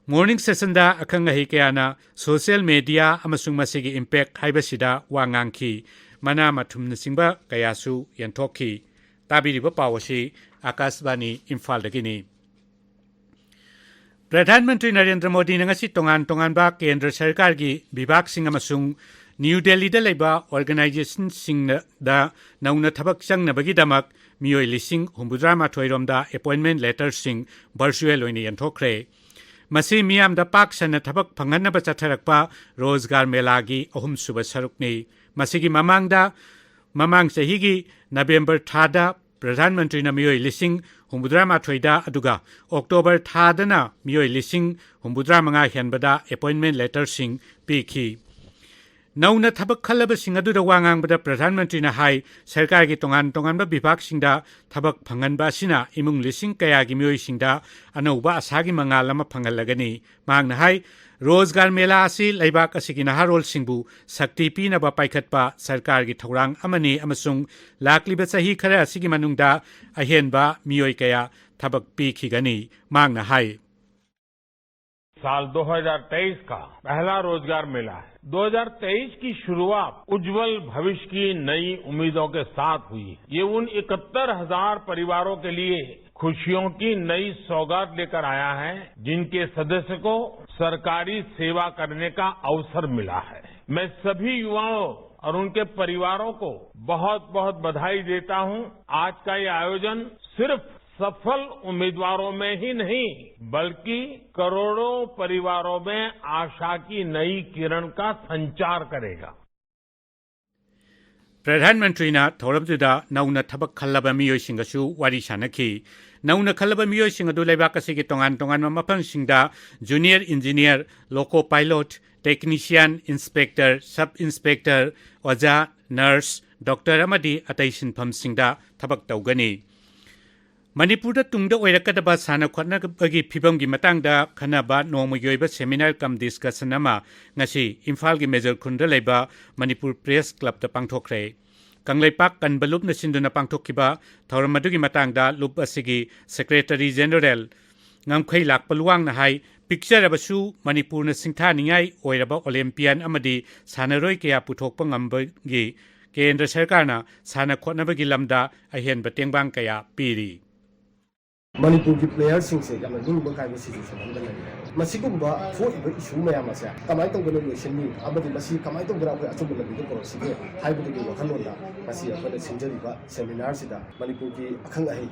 ꯃꯣꯔꯅꯤꯡ ꯁꯦꯁꯟꯗ ꯑꯈꯪ ꯑꯍꯩ ꯀꯌꯥꯅ ꯁꯣꯁꯤꯌꯦꯜ ꯃꯦꯗꯤꯌꯥ ꯑꯃꯁꯨꯡ ꯃꯁꯤꯒꯤ ꯏꯝꯄꯦꯛ ꯍꯥꯏꯕꯁꯤꯗ ꯋꯥ ꯉꯥꯡꯈꯤ꯫ ꯃꯅꯥ ꯃꯊꯨꯝꯅꯆꯤꯡꯕ ꯀꯌꯥꯁꯨ ꯌꯦꯟꯊꯣꯛꯈꯤ꯫ ꯇꯥꯕꯤꯔꯤꯕ ꯄꯥꯎ ꯑꯁꯤ ꯑꯥꯀꯥꯁꯕꯥꯅꯤ ꯏꯝꯐꯥꯜꯗꯒꯤꯅꯤ꯫ ꯄ꯭ꯔꯙꯥꯟ ꯃꯟꯇ꯭ꯔꯤ ꯅꯔꯦꯟꯗ꯭ꯔ ꯃꯣꯗꯤꯅ ꯉꯁꯤ ꯇꯣꯉꯥꯟ ꯇꯣꯉꯥꯟꯕ ꯀꯦꯟꯗ꯭ꯔ ꯁꯔꯀꯥꯔꯒꯤ ꯕꯤꯚꯥꯒꯁꯤꯡ ꯑꯃꯁꯨꯡ ꯅ꯭ꯌꯨ ꯗꯦꯜꯂꯤꯗ ꯂꯩꯕ ꯑꯣꯔꯒꯅꯥꯏꯖꯦꯁꯟꯁꯤꯡꯗ ꯅꯧꯅ ꯊꯕꯛ ꯆꯪꯅꯕꯒꯤꯗꯃꯛ ꯃꯤꯑꯣꯏ ꯂꯤꯁꯤꯡ ꯍꯨꯝꯐꯨꯇꯔꯥ ꯃꯥꯊꯣꯏ ꯔꯣꯝꯗ ꯑꯦꯄꯣꯏꯟꯃꯦꯟ ꯂꯦꯇꯔꯁꯤꯡ ꯚꯔꯆꯨꯑꯦꯜ ꯑꯣꯏꯅ ꯌꯦꯟꯊꯣꯛꯈ꯭ꯔꯦ꯫ ꯃꯁꯤ ꯃꯤꯌꯥꯝꯗ ꯄꯥꯛ ꯁꯟꯅ ꯊꯕꯛ ꯐꯪꯍꯟꯅꯕ ꯆꯠꯊꯔꯛꯄ ꯔꯣꯖꯒꯥꯔ ꯃꯦꯂꯥꯒꯤ ꯑꯍꯨꯝꯁꯨꯕ ꯁꯔꯨꯛꯅꯤ꯫ ꯃꯁꯤꯒꯤ ꯃꯃꯥꯡꯗ, ꯃꯃꯥꯡ ꯆꯍꯤꯒꯤ ꯅꯕꯦꯝꯕꯔ ꯊꯥꯗ ꯄ꯭ꯔꯙꯥꯟ ꯃꯟꯇ꯭ꯔꯤꯅ ꯃꯤꯑꯣꯏ ꯂꯤꯁꯤꯡ ꯍꯨꯝꯐꯨꯇꯔꯥꯃꯥꯊꯣꯏꯗ, ꯑꯗꯨꯒ ꯑꯣꯛꯇꯣꯕꯔ ꯊꯥꯗꯅ ꯃꯤꯑꯣꯏ ꯂꯤꯁꯤꯡ ꯍꯨꯝꯐꯨꯇꯔꯥꯃꯉꯥ ꯍꯦꯟꯕꯗ ꯑꯦꯄꯣꯏꯟꯃꯦꯟ ꯂꯦꯇꯔꯁꯤꯡ ꯄꯤꯈꯤ꯫ ꯅꯧꯅ ꯊꯕꯛ ꯈꯜꯂꯕꯁꯤꯡ ꯑꯗꯨꯗ ꯋꯥ ꯉꯥꯡꯕꯗ ꯄ꯭ꯔꯙꯥꯟ ꯃꯟꯇ꯭ꯔꯤꯅ ꯍꯥꯏ, ꯁꯔꯀꯥꯔꯒꯤ ꯇꯣꯉꯥꯟ ꯇꯣꯉꯥꯟꯕ ꯕꯤꯚꯥꯒꯁꯤꯡꯗ ꯊꯕꯛ ꯐꯪꯍꯟꯕ ꯑꯁꯤꯅ ꯏꯃꯨꯡ ꯂꯤꯁꯤꯡ ꯀꯌꯥꯒꯤ ꯃꯤꯑꯣꯏꯁꯤꯡꯗ ꯑꯅꯧꯕ ꯑꯁꯥꯒꯤ ꯃꯉꯥꯜ ꯑꯃ ꯐꯪꯍꯜꯂꯒꯅꯤ꯫ ꯃꯍꯥꯛꯅ ꯍꯥꯏ, ꯔꯣꯖꯒꯥꯔ ꯃꯦꯂꯥ ꯑꯁꯤ ꯂꯩꯕꯥꯛ ꯑꯁꯤꯒꯤ ꯅꯍꯥꯔꯣꯜꯁꯤꯡꯕꯨ ꯁꯛꯇꯤ ꯄꯤꯅꯕ ꯄꯥꯏꯈꯠꯄ ꯁꯔꯀꯥꯔꯒꯤ ꯊꯧꯔꯥꯡ ꯑꯃꯅꯤ ꯑꯃꯁꯨꯡ ꯂꯥꯛꯂꯤꯕ ꯆꯍꯤ ꯈꯔ ꯑꯁꯤꯒꯤ ꯃꯅꯨꯡꯗ ꯑꯍꯦꯟꯕ ꯃꯤꯑꯣꯏ ꯀꯌꯥ ꯊꯕꯛ ꯄꯤꯈꯤꯒꯅꯤ꯫ ꯃꯍꯥꯛꯅ ꯍꯥꯏ, साल दो हज़ार तेईस का पहला रोजगार मेला है। दो हज़ार तेईस की शुरुआत उज्जवल भविष्य की नई उम्मीदों के साथ हुई। ये उन इकहत्तर हज़ार परिवारों के लिए खुशियों की नई सौगात लेकर आया है, जिनके सदस्य को सरकारी सेवा करने का अवसर मिला है। मैं सभी युवाओं और उनके परिवारों को बहुत-बहुत बधाई देता हूं। आज का ये आयोजन सिर्फ सफल उम्मीदवारों में ही नहीं, बल्कि करोड़ों परिवारों में आशा की नई किरण का संचार करेगा। ꯄ꯭ꯔꯙꯥꯟ ꯃꯟꯇ꯭ꯔꯤꯅ ꯊꯧꯔꯝꯗꯨꯗ ꯅꯧꯅ ꯊꯕꯛ ꯈꯜꯂꯕ ꯃꯤꯑꯣꯏꯁꯤꯡꯒꯁꯨ ꯋꯥꯔꯤ ꯁꯥꯟꯅꯈꯤ꯫ ꯅꯧꯅ ꯈꯜꯂꯕ ꯃꯤꯑꯣꯏꯁꯤꯡ ꯑꯗꯨ ꯂꯩꯕꯥꯛ ꯑꯁꯤꯒꯤ ꯇꯣꯉꯥꯟ ꯇꯣꯉꯥꯟꯕ ꯃꯐꯝꯁꯤꯡꯗ junior engineer, loco pilot, technician, inspector, sub inspector, ꯑꯣꯖꯥ, ꯅꯔꯁ, ꯗꯣꯛꯇꯔ ꯑꯃꯗꯤ ꯑꯇꯩ ꯁꯤꯟꯐꯝꯁꯤꯡꯗ ꯊꯕꯛ ꯇꯧꯒꯅꯤ꯫ ꯃꯅꯤꯄꯨꯔꯗ ꯇꯨꯡꯗ ꯑꯣꯏꯔꯛꯀꯗꯕ ꯁꯥꯟꯅ ꯈꯣꯠꯅꯕꯒꯤ ꯐꯤꯕꯝꯒꯤ ꯃꯇꯥꯡꯗ ꯈꯟꯅꯕ ꯅꯣꯡꯃꯒꯤ ꯑꯣꯏꯕ ꯁꯦꯃꯤꯅꯥꯔ ꯀꯝ ꯗꯤꯁꯀꯁꯟ ꯑꯃ ꯉꯁꯤ ꯏꯝꯐꯥꯜꯒꯤ ꯃꯦꯖꯔ ꯈꯨꯟꯗ ꯂꯩꯕ ꯃꯅꯤꯄꯨꯔ ꯄ꯭ꯔꯦꯁ ꯀ꯭ꯂꯕꯇ ꯄꯥꯡꯊꯣꯛꯈ꯭ꯔꯦ꯫ ꯀꯪꯂꯩꯄꯥꯛ ꯀꯟꯕ ꯂꯨꯞꯅ ꯁꯤꯟꯗꯨꯅ ꯄꯥꯡꯊꯣꯛꯈꯤꯕ ꯊꯧꯔꯝ ꯑꯗꯨꯒꯤ ꯃꯇꯥꯡꯗ ꯂꯨꯞ ꯑꯁꯤꯒꯤ ꯁꯦꯀ꯭ꯔꯦꯇꯔꯤ ꯖꯦꯅꯔꯦꯜ ꯉꯝꯈꯩ ꯂꯥꯛꯄ ꯂꯨꯋꯥꯡꯅ ꯍꯥꯏ, ꯄꯤꯛꯆꯔꯕꯁꯨ ꯃꯅꯤꯄꯨꯔꯅ ꯁꯤꯡꯊꯥꯅꯤꯡꯉꯥꯏ ꯑꯣꯏꯔꯕ ꯑꯣꯂꯦꯝꯄꯤꯌꯥꯟ ꯑꯃꯗꯤ ꯁꯥꯟꯅꯔꯣꯏ ꯀꯌꯥ ꯄꯨꯊꯣꯛꯄ ꯉꯝꯕꯒꯤ ꯀꯦꯟꯗ꯭ꯔ ꯁꯔꯀꯥꯔꯅ ꯁꯥꯟꯅ ꯈꯣꯠꯅꯕꯒꯤ ꯂꯝꯗ ꯑꯍꯦꯟꯕ ꯇꯦꯡꯕꯥꯡ ꯀꯌꯥ ꯄꯤꯔꯤ꯫ ꯃꯅꯤꯄꯨꯔꯒꯤ ꯄ꯭ꯂꯦꯌꯔꯁꯤꯡꯁꯦ ꯌꯥꯝꯅ ꯂꯨꯝꯕ ꯀꯥꯏꯕ ꯁꯤꯆꯨꯋꯦꯁꯟ ꯑꯃꯗ ꯂꯩꯔꯦ꯫ ꯃꯁꯤꯒꯨꯝꯕ ꯊꯣꯛꯏꯕ ꯏꯁꯨ ꯃꯌꯥꯝ ꯑꯁꯦ ꯀꯃꯥꯏꯅ ꯇꯧꯗꯅ ꯂꯣꯏꯁꯤꯟꯅꯤ ꯑꯃꯗꯤ ꯃꯁꯤ ꯀꯃꯥꯏꯅ ꯇꯧꯗꯅ ꯑꯩꯈꯣꯏ ꯑꯆꯨꯝꯕ ꯂꯝꯕꯤꯗ ꯄꯨꯔꯛꯁꯤꯒꯦ ꯍꯥꯏꯕꯗꯨꯒꯤ ꯋꯥꯈꯜꯂꯣꯟꯗ ꯉꯁꯤ ꯑꯩꯈꯣꯏꯅ ꯁꯤꯟꯖꯔꯤꯕ ꯁꯦꯃꯤꯅꯥꯔꯁꯤꯗ ꯃꯅꯤꯄꯨꯔꯒꯤ ꯑꯈꯪ ꯑꯍꯩ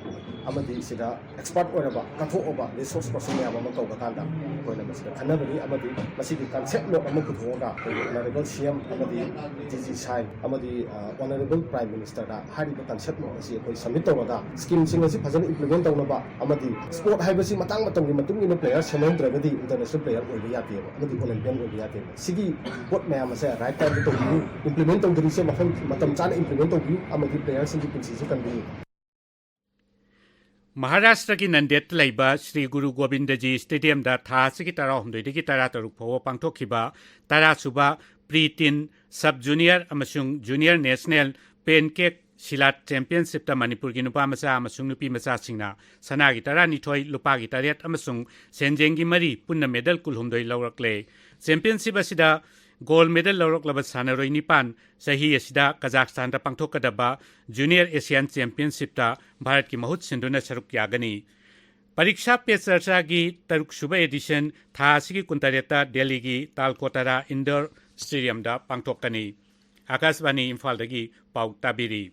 ꯑꯃꯗꯤ ꯁꯤꯗ ꯑꯦꯛꯁꯄꯥꯔꯠ ꯑꯣꯏꯔꯕ, ꯀꯠꯊꯣꯛꯑꯕ ꯔꯤꯁꯣꯔꯁ ꯄꯔꯁꯟ ꯃꯌꯥꯝ ꯑꯃ ꯀꯧꯕ ꯀꯥꯟꯗ ꯑꯩꯈꯣꯏꯅ ꯃꯁꯤꯗ ꯈꯟꯅꯕꯅꯤ ꯑꯃꯗꯤ ꯃꯁꯤꯒꯤ ꯀꯟꯁꯦꯞ ꯅꯣꯠ ꯑꯃ ꯄꯨꯊꯣꯛꯑꯒ ꯑꯩꯈꯣꯏꯒꯤ ꯑꯣꯅꯔꯦꯕꯜ ꯁꯤ ꯑꯦꯝ ꯑꯃꯗꯤ ꯗꯤ ꯖꯤ ꯁꯥꯏꯟ ꯑꯃꯗꯤ ꯑꯣꯅꯔꯦꯕꯜ ꯄ꯭ꯔꯥꯏꯝ ꯃꯤꯅꯤꯁꯇꯔꯗ ꯍꯥꯏꯔꯤꯕ ꯀꯟꯁꯦꯞ ꯅꯣꯠ ꯑꯁꯤ ꯑꯩꯈꯣꯏ ꯁꯕꯃꯤꯠ ꯇꯧꯔꯒ ꯁ꯭ꯀꯤꯝꯁꯤꯡ ꯑꯁꯤ ꯐꯖꯅ ꯏꯝꯄ꯭ꯂꯤꯃꯦꯟ ꯇꯧꯅꯕ ꯑꯃꯗꯤ ꯁ꯭ꯄꯣꯔꯠ ꯍꯥꯏꯕꯁꯤ ꯃꯇꯥꯡ ꯃꯇꯝꯒꯤ ꯃꯇꯨꯡ ꯏꯟꯅ ꯄ꯭ꯂꯦꯌꯔ ꯁꯦꯝꯍꯧꯗ꯭ꯔꯒꯗꯤ ꯏꯟꯇꯔꯅꯦꯁꯅꯦꯜ ꯄ꯭ꯂꯦꯌꯔ ꯑꯣꯏꯕ ꯌꯥꯗꯦꯕ ꯑꯃꯗꯤ ꯑꯣꯂꯦꯝꯄꯤꯌꯟ ꯑꯣꯏꯕ ꯌꯥꯗꯦꯕ꯫ ꯁꯤꯒꯤ ꯄꯣꯠ ꯃꯌꯥꯝ ꯑꯁꯦ ꯔꯥꯏꯠ ꯇꯥꯏꯝꯗ ꯇꯧꯕꯤꯌꯨ, ꯏꯝꯄ꯭ꯂꯤꯃꯦꯟ ꯇꯧꯗ꯭ꯔꯤꯁꯦ ꯃꯐꯝ ꯃꯇꯝ ꯆꯥꯅ ꯏꯝꯄ꯭ꯂꯤꯃꯦꯟ ꯇꯧꯕꯤꯌꯨ ꯑꯃꯗꯤ ꯄ꯭ꯂꯦꯌꯔꯁꯤꯡꯒꯤ ꯄꯨꯟꯁꯤꯁꯦ ꯀꯟꯕꯤꯌꯨ꯫ ꯃꯍꯥꯔꯥꯁꯇ꯭ꯔꯒꯤ ꯅꯟꯗꯦꯗꯇ ꯂꯩꯕ ꯁ꯭ꯔꯤ ꯒꯨꯔꯨ ꯒꯣꯕꯤꯟꯗꯖꯤ ꯁ꯭ꯇꯦꯗꯤꯌꯝꯗ ꯊꯥ ꯑꯁꯤꯒꯤ ꯇꯔꯥꯍꯨꯝꯗꯣꯏꯗꯒꯤ ꯇꯔꯥꯇꯔꯨꯛ ꯐꯥꯎꯕ ꯄꯥꯡꯊꯣꯛꯈꯤꯕ ꯇꯔꯥꯁꯨꯕ ꯄ꯭ꯔꯤ ꯇꯤꯟ ꯁꯕ ꯖꯨꯅꯤꯌꯔ ꯑꯃꯁꯨꯡ ꯖꯨꯅꯤꯌꯔ ꯅꯦꯁꯅꯦꯜ ꯄꯦꯟꯀꯦꯛ ꯁꯤꯂꯥꯠ ꯆꯦꯝꯄꯤꯌꯟꯁꯤꯞꯇ ꯃꯅꯤꯄꯨꯔꯒꯤ ꯅꯨꯄꯥ ꯃꯆꯥ ꯑꯃꯁꯨꯡ ꯅꯨꯄꯤ ꯃꯆꯥꯁꯤꯡꯅ ꯁꯅꯥꯒꯤ ꯇꯔꯥꯅꯤꯊꯣꯏ, ꯂꯨꯄꯥꯒꯤ ꯇꯔꯦꯠ ꯑꯃꯁꯨꯡ ꯁꯦꯟꯖꯦꯡꯒꯤ ꯃꯔꯤ, ꯄꯨꯟꯅ ꯃꯦꯗꯜ ꯀꯨꯟꯍꯨꯝꯗꯣꯏ ꯂꯧꯔꯛꯂꯦ꯫ ꯆꯦꯝꯄꯤꯌꯟꯁꯤꯞ ꯑꯁꯤꯗ ꯒꯣꯜ ꯃꯦꯗꯜ ꯂꯧꯔꯛꯂꯕ ꯁꯥꯟꯅꯔꯣꯏ ꯅꯤꯄꯥꯟ ꯆꯍꯤ ꯑꯁꯤꯗ ꯀꯖꯥꯈꯁꯇꯥꯟꯗ ꯄꯥꯡꯊꯣꯛꯀꯗꯕ ꯖꯨꯅꯤꯌꯔ ꯑꯦꯁꯤꯌꯥꯟ ꯆꯦꯝꯄꯤꯌꯟꯁꯤꯞꯇ ꯚꯥꯔꯠꯀꯤ ꯃꯍꯨꯠ ꯁꯤꯟꯗꯨꯅ ꯁꯔꯨꯛ ꯌꯥꯒꯅꯤ꯫ ꯄꯔꯤꯛꯁꯥ ꯄꯦ ꯆꯔꯆꯥꯒꯤ ꯇꯔꯨꯛ ꯁꯨꯕ ꯑꯦꯗꯤꯁꯟ ꯊꯥ ꯑꯁꯤꯒꯤ ꯀꯨꯟꯇꯔꯦꯠꯇ ꯗꯦꯜꯂꯤꯒꯤ ꯇꯥꯜꯀꯣꯇꯔꯥ ꯏꯟꯗꯣꯔ ꯁ꯭ꯇꯦꯗꯤꯌꯝꯗ ꯄꯥꯡꯊꯣꯛꯀꯅꯤ꯫ ꯑꯥꯀꯥꯁꯕꯥꯅꯤ ꯏꯝꯐꯥꯜꯗꯒꯤ ꯄꯥꯎ ꯇꯥꯕꯤꯔꯤ꯫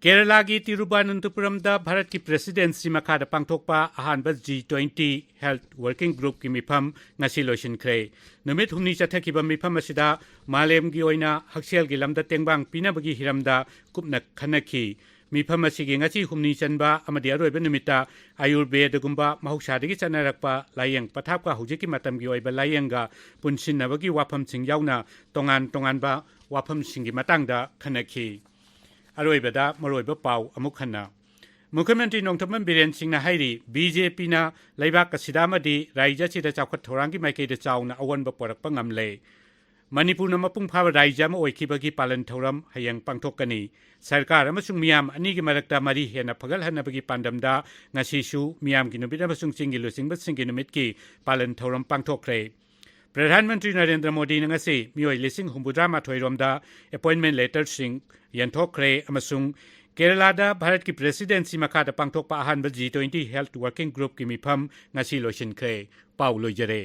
ꯀꯦꯔꯂꯥꯒꯤ ꯇꯤꯔꯨꯕꯅꯟꯇꯄꯨꯔꯝꯗ ꯚꯥꯔꯠꯀꯤ ꯄ꯭ꯔꯦꯁꯤꯗꯦꯟꯁꯤ ꯃꯈꯥꯗ ꯄꯥꯡꯊꯣꯛꯄ ꯑꯍꯥꯟꯕ ꯖꯤ ꯇ꯭ꯋꯦꯟꯇꯤ ꯍꯦꯜꯊ ꯋꯥꯔꯀꯤꯡ ꯒ꯭ꯔꯨꯞꯀꯤ ꯃꯤꯐꯝ ꯉꯁꯤ ꯂꯣꯏꯁꯤꯟꯈ꯭ꯔꯦ꯫ ꯅꯨꯃꯤꯠ ꯍꯨꯝꯅꯤ ꯆꯠꯊꯈꯤꯕ ꯃꯤꯐꯝ ꯑꯁꯤꯗ ꯃꯥꯂꯦꯝꯒꯤ ꯑꯣꯏꯅ ꯍꯛꯁꯦꯜꯒꯤ ꯂꯝꯗ ꯇꯦꯡꯕꯥꯡ ꯄꯤꯅꯕꯒꯤ ꯍꯤꯔꯝꯗ ꯀꯨꯞꯅ ꯈꯟꯅꯈꯤ꯫ ꯃꯤꯐꯝ ꯑꯁꯤꯒꯤ ꯉꯁꯤ ꯍꯨꯝꯅꯤ ꯆꯟꯕ ꯑꯃꯗꯤ ꯑꯔꯣꯏꯕ ꯅꯨꯃꯤꯠꯇ ꯑꯌꯨꯔꯕꯦꯗꯒꯨꯝꯕ ꯃꯍꯧꯁꯥꯗꯒꯤ ꯆꯠꯅꯔꯛꯄ ꯂꯥꯏꯌꯦꯡ ꯄꯊꯥꯞꯀ ꯍꯧꯖꯤꯛꯀꯤ ꯃꯇꯝꯒꯤ ꯑꯣꯏꯕ ꯂꯥꯏꯌꯦꯡꯒ ꯄꯨꯟꯁꯤꯟꯅꯕꯒꯤ ꯋꯥꯐꯝꯁꯤꯡ ꯌꯥꯎꯅ ꯇꯣꯉꯥꯟ ꯇꯣꯉꯥꯟꯕ ꯋꯥꯐꯝꯁꯤꯡꯒꯤ ꯃꯇꯥꯡꯗ ꯈꯟꯅꯈꯤ꯫ ꯑꯔꯣꯏꯕꯗ ꯃꯔꯨꯑꯣꯏꯕ ꯄꯥꯎ ꯑꯃꯨꯛ ꯍꯟꯅ꯫ ꯃꯨꯈ꯭ꯌ ꯃꯟꯇ꯭ꯔꯤ ꯅꯣꯡꯊꯣꯝꯕꯝ ꯕꯤꯔꯦꯟ ꯁꯤꯡꯅ ꯍꯥꯏꯔꯤ, ꯕꯤ ꯖꯦ ꯄꯤꯅ ꯂꯩꯕꯥꯛ ꯑꯁꯤꯗ ꯑꯃꯗꯤ ꯔꯥꯏꯖ꯭ꯌ ꯑꯁꯤꯗ ꯆꯥꯎꯈꯠ ꯊꯧꯔꯥꯡꯒꯤ ꯃꯥꯏꯀꯩꯗ ꯆꯥꯎꯅ ꯑꯑꯣꯟꯕ ꯄꯨꯔꯛꯄ ꯉꯝꯂꯦ꯫ ꯃꯅꯤꯄꯨꯔꯅ ꯃꯄꯨꯡ ꯐꯥꯕ ꯔꯥꯏꯖ꯭ꯌ ꯑꯃ ꯑꯣꯏꯈꯤꯕꯒꯤ ꯄꯥꯂꯟ ꯊꯧꯔꯝ ꯍꯌꯦꯡ ꯄꯥꯡꯊꯣꯛꯀꯅꯤ꯫ ꯁꯔꯀꯥꯔ ꯑꯃꯁꯨꯡ ꯃꯤꯌꯥꯝ ꯑꯅꯤꯒꯤ ꯃꯔꯛꯇ ꯃꯔꯤ ꯍꯦꯟꯅ ꯐꯒꯠꯍꯟꯅꯕꯒꯤ ꯄꯥꯟꯗꯝꯗ ꯉꯁꯤꯁꯨ ꯃꯤꯌꯥꯝꯒꯤ ꯅꯨꯃꯤꯠ ꯑꯃꯁꯨꯡ ꯆꯤꯡꯒꯤ ꯂꯨꯆꯤꯡꯕꯁꯤꯡꯒꯤ ꯅꯨꯃꯤꯠꯀꯤ ꯄꯥꯂꯟ ꯊꯧꯔꯝ ꯄꯥꯡꯊꯣꯛꯈ꯭ꯔꯦ꯫ ꯄ꯭ꯔꯙꯥꯟ ꯃꯟꯇ꯭ꯔꯤ ꯅꯔꯦꯟꯗ꯭ꯔ ꯃꯣꯗꯤꯅ ꯉꯁꯤ ꯃꯤꯑꯣꯏ ꯂꯤꯁꯤꯡ ꯍꯨꯝꯐꯨꯇꯔꯥ ꯃꯥꯊꯣꯏ ꯔꯣꯝꯗ ꯑꯦꯄꯣꯏꯟꯃꯦꯟ ꯂꯦꯇꯔꯁꯤꯡ ꯌꯦꯟꯊꯣꯛꯈ꯭ꯔꯦ ꯑꯃꯁꯨꯡ ꯀꯦꯔꯂꯥꯗ ꯚꯥꯔꯠꯀꯤ ꯄ꯭ꯔꯦꯁꯤꯗꯦꯟꯁꯤ ꯃꯈꯥꯗ ꯄꯥꯡꯊꯣꯛꯄ ꯑꯍꯥꯟꯕ ꯖꯤ ꯇ꯭ꯋꯦꯟꯇꯤ ꯍꯦꯜꯊ ꯋꯥꯔꯀꯤꯡ ꯒ꯭ꯔꯨꯞꯀꯤ ꯃꯤꯐꯝ ꯉꯁꯤ ꯂꯣꯏꯁꯤꯟꯈ꯭ꯔꯦ꯫ ꯄꯥꯎ ꯂꯣꯏꯖꯔꯦ꯫